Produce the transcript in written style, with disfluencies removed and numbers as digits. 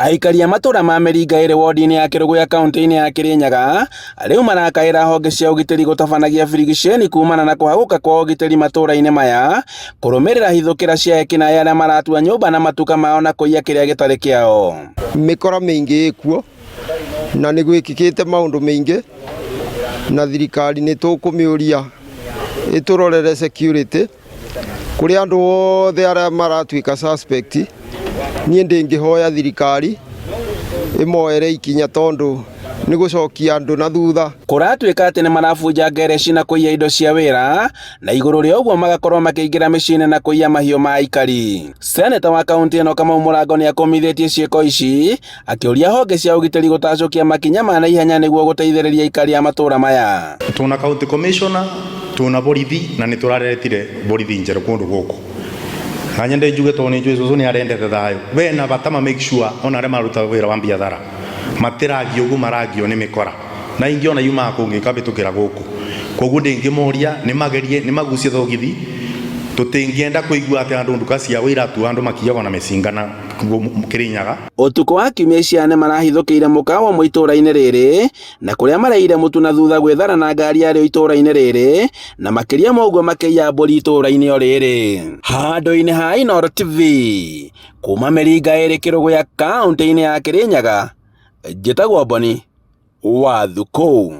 Aikari a matũra ma Mĩringa ĩrĩ wodi-inĩ ya Kĩrũgũya kaunti-inĩ ya Kĩrĩnyaga rĩu marakaĩra honge cia ũgitĩri gũtabanagia birigiceni kumana na kũhagũka kwa ũgitĩri matũra-inĩ maya kũrũmĩrĩra hithũkĩra cia ekinaĩ arĩa maratua nyũmba na matuka mao na kũiya kĩrĩa gĩtarĩ kĩao. Mĩkora mĩingĩ ĩkuo na nĩ gwĩkĩkĩte maũndũ maingĩ na thirikari nĩ tũkũmĩũria ĩtũrorere security kũrĩ andũ othe arĩa maratuĩka suspect. Niĩ ndĩngĩhoya thirikari ĩmoere ikinya tondũ nĩ gũcokia andũ na thutha. Kũratuĩka atĩ nĩ marabunja ngereci na kũiya indo cia wĩra na igũrũ rĩa ũguo magakorwo makĩingĩra mĩciĩ-inĩ na kũiya mahiũ ma aikari. Seneta wa kaunti ĩno Kamau Mũrango nĩ akũmithĩtie ciĩko ici akĩũria honge cia ũgitĩri gũtacũkia makinya ma naihenya nĩguo gũteithĩrĩria aikari a matũra maya. Tuna county commissioner, tuna borithi na nĩ tũraretire borithi njerũ kũndũ gũkũ. Na nyende njuge tondũ nĩ njũĩ cũcũ nĩ arendete thayũ. Bena bata ma make sure ona arĩa mararuta wĩra wa biathara matiragio ũguo maragio nĩ mĩkora na ingĩ ona yumaga kũngĩ ikabĩtũkĩra gũkũ. Koguo ndĩngĩmoria nĩ magerie nĩ magucie thogithi tũtingĩenda kũigua atĩ andũ nduka ciao iratua andũ makiyagwo na mĩcinga na Kĩrĩnyaga. Ũtukũ wa Kiumia ici nĩ marahithũkĩire mũkawa ũmwe itũũra-inĩ rĩrĩ na kũrĩa mareire mũtu na thutha gwĩthara na ngari yarĩo itũũra-inĩ rĩrĩ na makĩria ma ũguo makĩiya mbũri itũũra-inĩ o rĩrĩ. Handũ-inĩ ha Inooro TV kuma Mĩringa ĩrĩ Kĩrũgũya kaũntĩ-inĩ ya Kĩrĩnyaga, njĩtagwo Boni wa Thukũ.